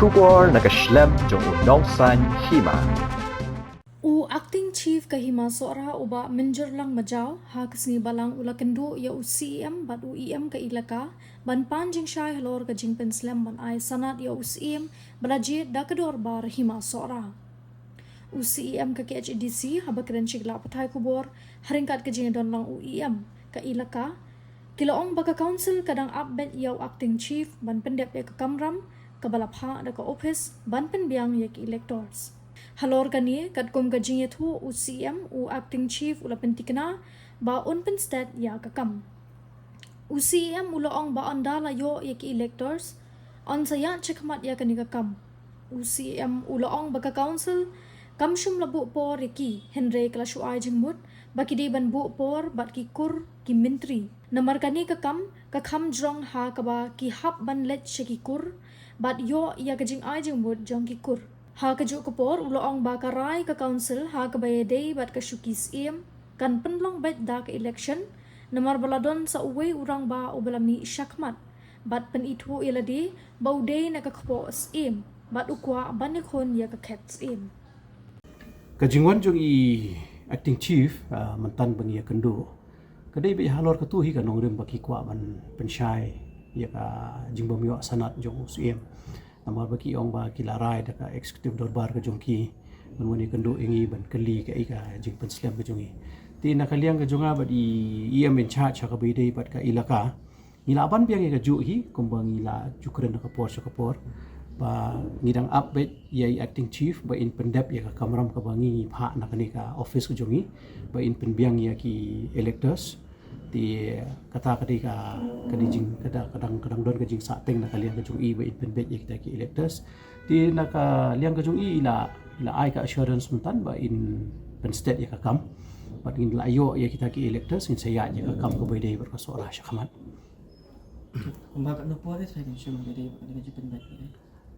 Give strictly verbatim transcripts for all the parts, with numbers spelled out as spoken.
Khubor na ka shlem jong u nongsaiñ hima. U Acting Chief ka Hima Sohra u Bah Mynjurlang Majaw ha ka sngi Balang u la kynduh ïa u C E M bad u E M ka Elaka ban pan jingshai halor ka jingpynslem ban ai sanad ïa u Syiem ba la jied da ka dorbar Hima Sohra. U C E M ka K H A D C haba kren sha ki lad pathai khubor ha ryngkat ka jingdon lang u E M ka Elaka, ki la ong ba ka Council ka dang ap beit ïa u Acting Chief ban pyndep ïa ka kamram kaba la phah da ka ophis ban pynbiang ïa ki electors. Halor kane, katkum ka jingïathuh u C E M, u Acting Chief u la pyntikna ba un pynsted ïa ka kam. U C E M u la ong ba ynda la ïoh ïa ki electors, yn sa ïaid shakhmat ïa kane ka kam. U C E M u la ong ba ka Council kam shym la buh por ïa ki, hynrei ka la shu ai jingmut ba ki dei ban buh por bad ki kur, ki myntri. Namar kane ka kam ka kham jrong ha kaba ki hap ban leit sha ki kur bad ïoh ïa ka jingai jingmut jong ki kur. Ha kajuh ka por u la ong ba ka rai ka Council ha kaba ïadei bad ka shuki Syiem kan pynlong beit da ka election, namar ba la don sa uwei u rangbah uba la mih shakhmat bad pynithuh ïa lade ba u dei na ka kpoh Syiem bad u kwah ban ïakhun ïa ka khet Syiem. Ka jingwan jong i Acting Chief, ah, mynta ba ngi ïakynduh, ka dei beit halor katu hi ka nongrim ba ki kwah ban pynshai ïa ka jingbym ïoh sanad jong u Syiem. Namar ba ki ong ba ki la rai da ka executive dorbar ka jong ki ban wan ïakynduh ïa ngi ban kylli kaei ka jingpynslem ka jong ngi. Te na ka liang ka jong nga bad i E M in charge ha kaba ïadei bad ka Elaka, ngi la ban biang ïa kajuh hi, kumba ngi la ju kren na ka por sha ka por, ba ngi dang ap beit ïa i Acting Chief ba in pyndep ïa ka kamram kaba ngi phah na kane ka office ka jong ngi, ba in pynbiang ïa ki electors. Te kata ka dei ka, ka dei jing, ka da, ka dang, ka dang don ka jingsahteng na ka liang ka jong i ba in pynbeit ïa kita ki electors. Te na ka liang ka jong i, i la, i la ai ka assurance mynta ba in pynsted ïa ka kam. Bad ngin la ïoh ïa kita ki electors, ngin sa ïaid ïa ka kam kaba ïadei bad ka Sohra shakhmat. Kumba katno por te sa kin shim ka dei ka jingpynbeit ka dei?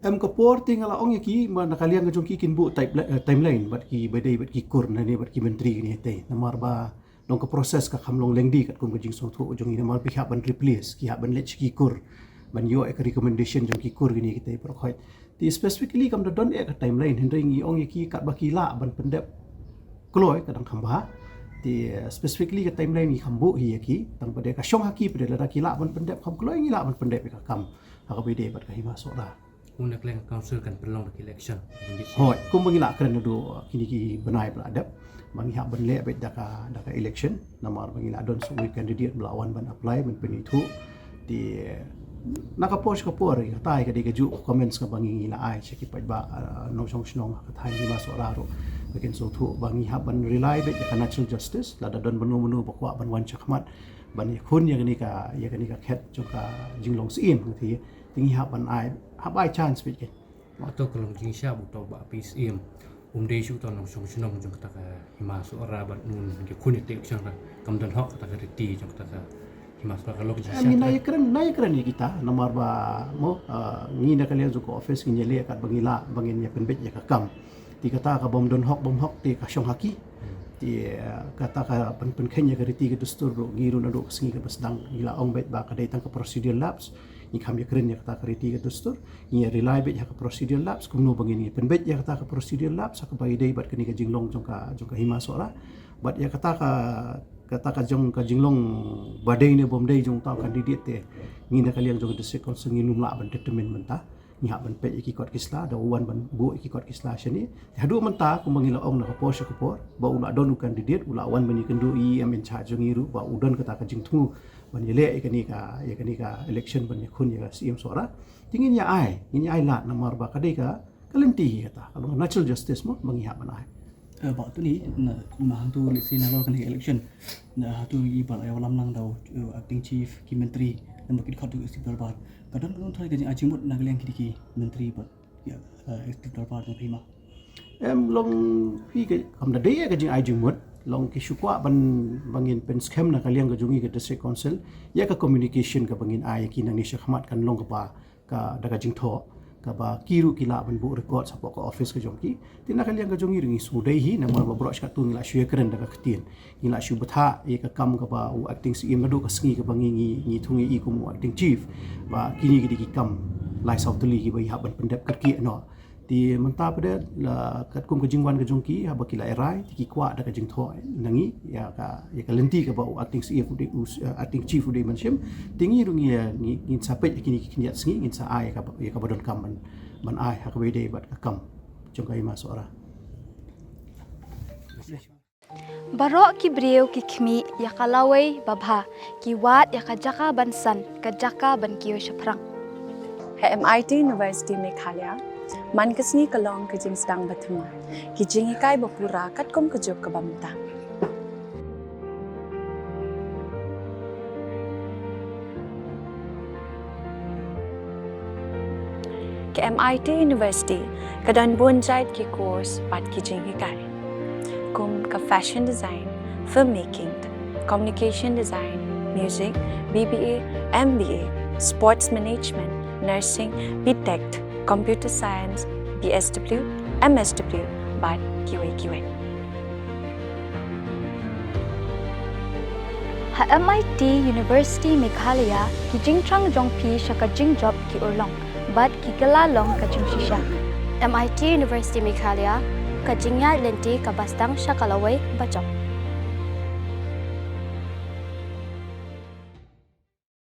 Em, ka por te nga la ong ïa ki, ba na ka liang ka jong ki kin buh time-, eh, timeline bad kiba ïadei bad ki kur ne bad ki myntri ne te. Namar ba long ka process ka kham long lengdi katkum ka jingsngewthuh jong ngi, namar ba ki hap ban replace, ki hap ban leit sha ki kur ban ïoh ïa ka recommendation jong ki kur ne kita baroh khoit. Te specifically kam da don ïa ka timeline, hynrei ngi ong ïa ki katba ki lah ban pyndep kloi ka dang kham bha. Te, eh, specifically ka timeline ngi kham buh hi ïa ki, tang pat de ka shong ha ki pat de lada ki lah ban pyndep kham kloi ngi lah ban pyndep ïa ka kam ha kaba ïadei bad ka Hima Sohra. Kumno ka liang ka Council kan pynlong da ka election? Hooid, kumba ngi la kren naduh kine ki bnai ba la dep, ba ngi hap ban leh beit da ka, da ka election, namar ba ngi la don sa uwei u candidate ba la wan ban apply ban pynithuh. Te na ka por sha ka por, kata ka dei kajuh ka comments kaba ngi la ai sha ki paidbah, ah, nongshong shnong ha ka thaiñ Hima Sohra ruh, ba kin sngewthuh ba ngi hap ban rely beit ïa ka natural justice, lada don mano mano ba kwah ban wan shakhmat ban ïakhun ïa kane ka, ïa kane ka khet jong ka jinglong Syiem, te, te ngi hap ban ai, hap ai chance beit. Kato ka long jingshah ba uto u Bah P C M, um dei shuh uto u nongshong shnong jong kata ka Hima Sohra bad un ïakhun ïa ka election, kam don hok kata ka riti jong kata ka Hima Sohra, ka long ka jingshah. Ngi na ïakren, na ïakren ïa kita, namar ba mo, ah, ngi na ka liang jong ka office ngin ïaleh katba ngi lah ba ngin ïa pynbeit ïa ka kam. Te kata ka bym don hok bym hok te ka shong ha ki. Te, ah, kata ka pyn-, pynkheiñ ïa ka riti ka dustur ruh, ngi ruh naduh ka sngi kaba sdang ngi la ong beit ba ka dei tang ka procedural lapse. Ngi kham ïakren ïa kata ka riti ka dustur, ngi rely beit ha ka procedural lapse, kumno ba ngin ïa pynbeit ïa kata ka procedural lapse ha kaba ïadei bad kane ka jinglong jong ka, jong ka Hima Sohra. Bad ïa kata ka, kata ka jong ka jinglong ba dei ne bym dei jong uta u candidate te, ngi na ka liang jong ka District Council ngim lah ban determine mynta. Ngi hap ban peit ïa ki kot ki sla, da u wan ban buh ïa ki kot ki sla shane. Te haduh mynta kumba ngi la ong na ka por sha ka por, ba u la don u candidate, u la wan ban ïakynduh ïa i E M in charge jong ngi ruh, ba u don kata ka jingthmu ban ïaleh ïa kane ka, ïa kane ka election ban ïakhun ïa ka Syiem Sohra. Te ngin ïa ai, ngin ïa ai lad namar ba ka dei ka, ka lynti hi kata, ka long natural justice mo, ba ngi hap ban ai. Eh, Bah, tu ni, na, ma hangtu lehse nalor kane ka election, na hangtu i Bah la ïalam lang da u, eh, Acting Chief, ki myntri, namar ki dkhot u Executive Dorbar. Ka don kano kano ka jingai jingmut na ka liang kine ki myntri bad ïa, eh, Executive Dorbar jong ka Hima? Em, long phi ka, kam da dei ka jingai jingmut, long ki shu kwah ban, ba ngin pynskhem na ka liang ka jong ngi ka District Council ïa ka communication kaba ngin ai ïa ki nangne shakhmat, kan long kaba ka, da ka jingthoh. kaba ki ruh ki lah ban buh record shapoh ka office ka jong ki. Te na ka liang ka jong ngi ruh ngi sngewdei hi, namar ba baroh shi katto ngi la shu ïakren da ka ktien. Ngi la shu bthah ïa ka kam kaba u acting C E M naduh ka sngi kaba ngi ngi ngi thung ïa i kum u acting chief. Ba kine ki dei ki kam lai saw tylli kiba i hap ban pyndep kyrkieh noh. Te mynta pat de la katkum ka jingwan ka jong ki, haba ki la ïarai te ki kwah da ka jingthoh na ngi ïa ka, ïa ka lynti kaba u acting C E M u dei, u, eh, acting chief u dei ban shim. Te ngi ruh ngi, ngi, ngin sa peit ïa kine ki khyndiat sngi, ngin sa ai ïa kaba, ïa kaba donkam ban, ban ai ha kaba ïadei bad ka kam jong ka Hima Sohra. Baroh ki briew ki khmih ïa ka lawei babha, ki wad ïa ka jaka ban san, ka jaka ban kiew shaphrang. Ha M I T University Meghalaya, man ka sngi ka long ka jingsdang ba thymmai, ki jinghikai ba pura katkum ka juk kaba mynta. Ka M I T University ka don bun jait ki course bad ki jinghikai, kum ka fashion design, filmmaking, communication design, music, B B A, M B A, sports management, nursing, B Tech, computer science, B S W, M S W bad kiwei kiwei. Ha M I T University Meghalaya, ki jingthrang jong phi sha ka jingjop ki urlong bad ki kylla long ka jingshisha. M I T University Meghalaya, ka jingïaid lynti kaba sdang sha ka lawei bajop.